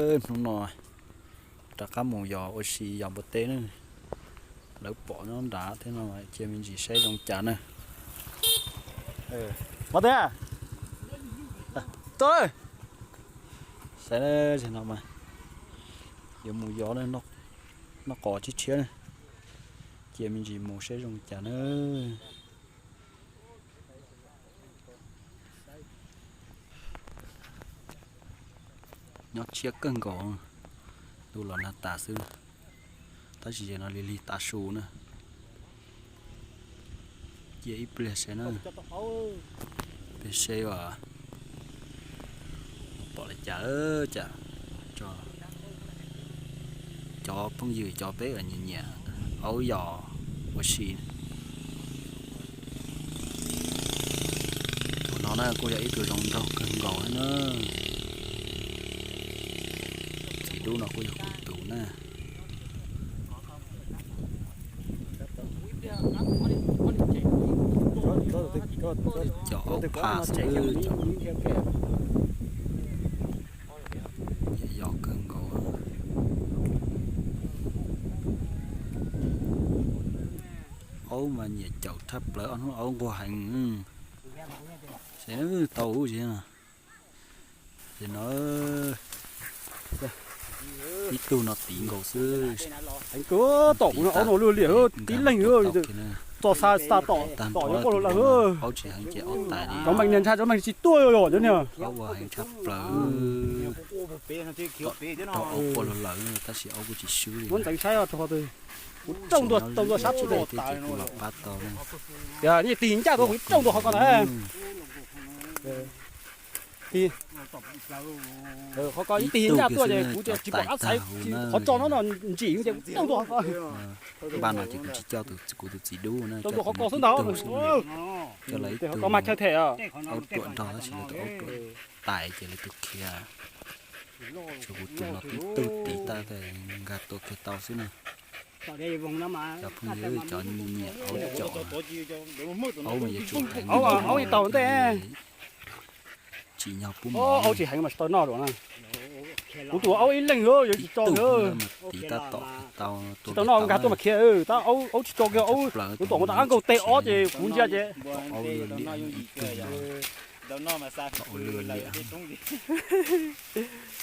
Hnub no rov qab mus yos ua si yos npua teb na. Lawv pom nyob nrad thiab no, cia me ntsis saib zoo cas na. Mos Teb, tuaj, saib no mas yuav mus yos noj qos tshiab tshiab na. Cia me ntsis mus saib zoo cas na. Nyob tshiab kawg nkaus, ntuj los nag tas xwb, tab sis no lig lig tav su na. Cia ib pliag saib na, pliag saib as, pom li cas cas. Cov phooj ywg cov peb uas nyiam nyiam aub yos ua si, tus no na kuj yog ib tug zoo nraug kawg nkaus na. Txiv dub no kuj yog kuv tus na. Cov aub phaj xwb, yos kawg nkaus. Aub mas nyiam caum tshaj plaws, ob hnub aub nquag heev. Ces tau ub, ces no ib tug no tiv nkaus xwb. Tom kuv aub no luaj li tib leeg, txog xa xa tom, tom yuav quaj lawm. Aub tsis heev ces aub tais li. Cov meej niag ntshai, cov meej tsis tuaj yom, cov niag. Aub ua heev tshaj plaws, aub quaj lawm tab sis aub kuj tsis swb li. Muab ntxeev saib, kuv raug ntua, raug ntua sab pem. Kuv los pab tau. Yog nej tig ncaj tuaj kuv raug ntua qhov ko na. Qhov ko ib tig ncaj tuaj ces kuv tsis pom qab xaiv, qhov tso no no ntsim ces kuv raug ntua qhov ko. Npaj no ces kuv tsis coj kuv tus txiv dub na, coj qhov ko xwb ntag. Coj lawv ib tug mas chaw them, aub ruam nrog tab sis lawv tus aub ruam tais ces lawv tus khiav. Tsuas kuv tus no tib tug tiv tag nkag tua kiag tau xwb na. Cov phooj ywg cov nyiam aub caum, aub mas yuav tsum heev, aub tsis nyog pub mov. Aub tsis heev mas tsis tau noj na. Kuv tus aub ib leeg yuav tsis tso kiag, tiv tab tom tsis tau noj, nkag tuaj mas khiav. Tab aub tsis tso kiag, aub yuav tom mus rau qab nkaug teg ob ces kuv ntsia ces.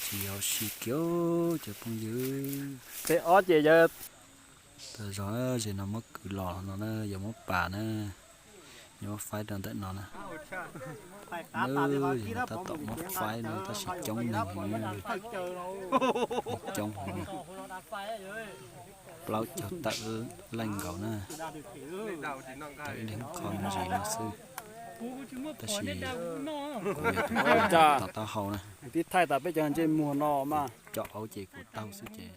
Tsis yog si kiag cov phooj ywg. Teg ob ces yog. Tag zog zem no muab kwv los no na, yuav muab pas na, yuav muab faib rau ntawm no na. Tab tom muab faib no tab sis coob neeg heev, coob heev, plaub caug tawm leej nkaus na. Tau ib leeg qho me ntsis no xwb, tab sis kuv yog tus tau taub hau na. Tib thaij tas peb cov ntsej muag no mas, cov aub ces kuv taug xwb ces tiv